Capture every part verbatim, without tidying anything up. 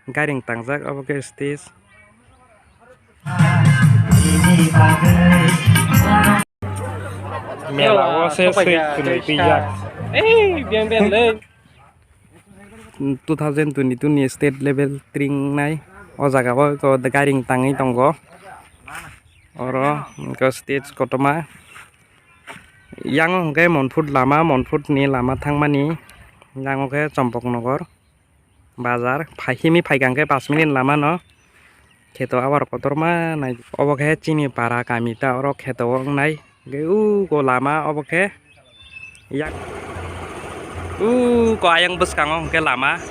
Gairing tangjak obo khe stage. Mela o se swi twnwi twijak. Ei, beng beng le. Two thousand twenty-two ni state level tring nai. O jaga o ko gairing tangwi tongo. Oro ko stage kotorma. Yang o hwnkhe Monfut lama, Monfut ni lama thangmani. Yang o khe Chompoknogor. Bazar, phai himi phaikha hwnkhe pash minute lama no. Kheto abar kotorma nai. Obo khe chini para kami ta, oro kheto o wngnai. Hwnkhe uko lama obo khe yak. Uko ayang bwskango hwnkhe lama.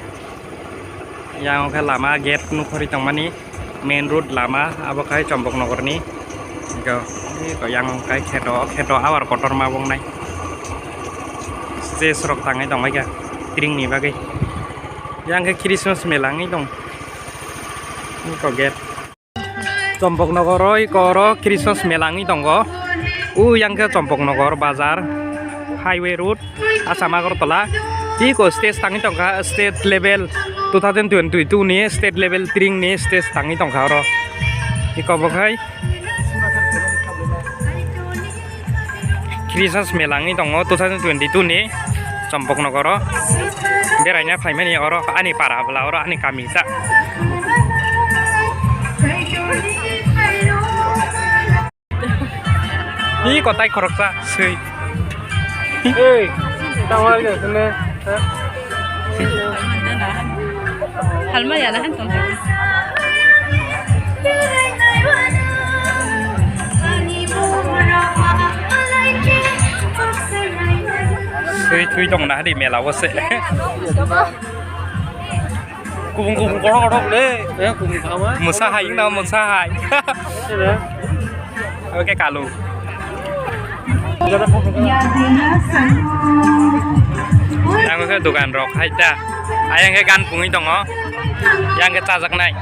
Yang o khe lama gate nukharwi tongmani. Main road lama, abo khai Chompoknogor ni. Hwnkhe, eko yang o khai kheto, kheto abar kotorma wngnai. Stage rok tangwi tongbaikha tring ni bagwi. Yang khe Christmas mela wngwi tong. Eko gate. Chompoknogor o eko oro Christmas mela wngwi tongo. U yang khe Chompoknogor bazar, highway road, Assam Agartala. Eko stage tangwi tongkha state level two thousand twenty-two ni state level tring ni stage tangwi tongkha oro. Eko bo khai. Christmas mela wngwi tongo two thousand twenty-two ni Chompoknogor o beraina phaimani oro ani para bwla oro ani kami ta. Hi kotai khoroksa swi. Ei, tamo ai jasne. Halma yana han tong. Swi twi tong na di mela o se. Kubung kubung kotor kotor le. Ya kubung kama. Mwsa hai na mwsa hai. Oke kalu. Yang khe dukan rok hai ta. Ayang khe gan pungwi tongo. Yang khe chajaknai.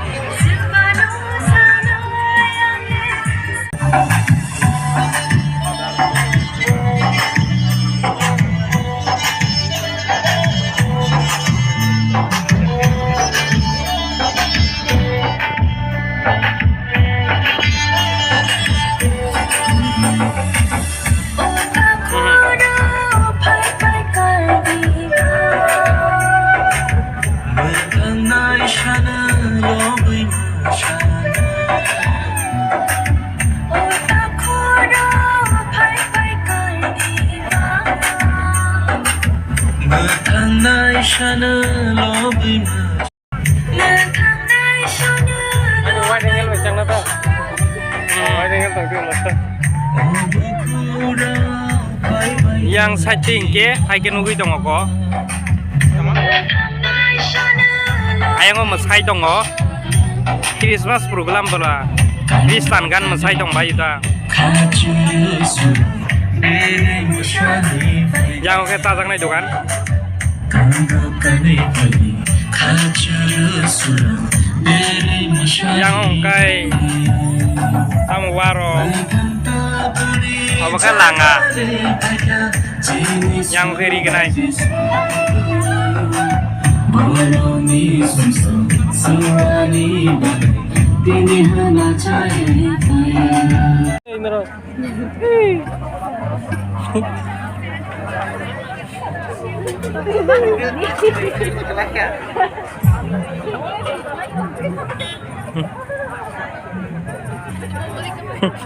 Yang side hingke hai khe nugui tongo ko. Ayang o mwsai tongo. Christmas program bola. Christian gan mwsai tong bai ta. Yang o khe chajaknai dogan. Yang o hwnkhe tamo waro. Obo khe langa. Yang o khe rignai.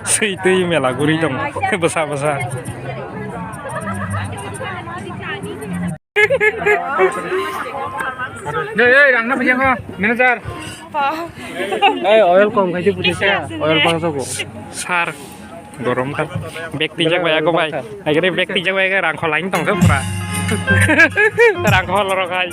Swi twi mela guri tong bwsa bwsa. Ei, ei, rang na phaikha kho, manager. Ei, oil kom khai di putisa, oil bangsa ko. Sir, gorom kha. Bag twijak bai ako bai. Agre bag twijak bai, rang kho lain tong kha pura. Rang kho loro khai.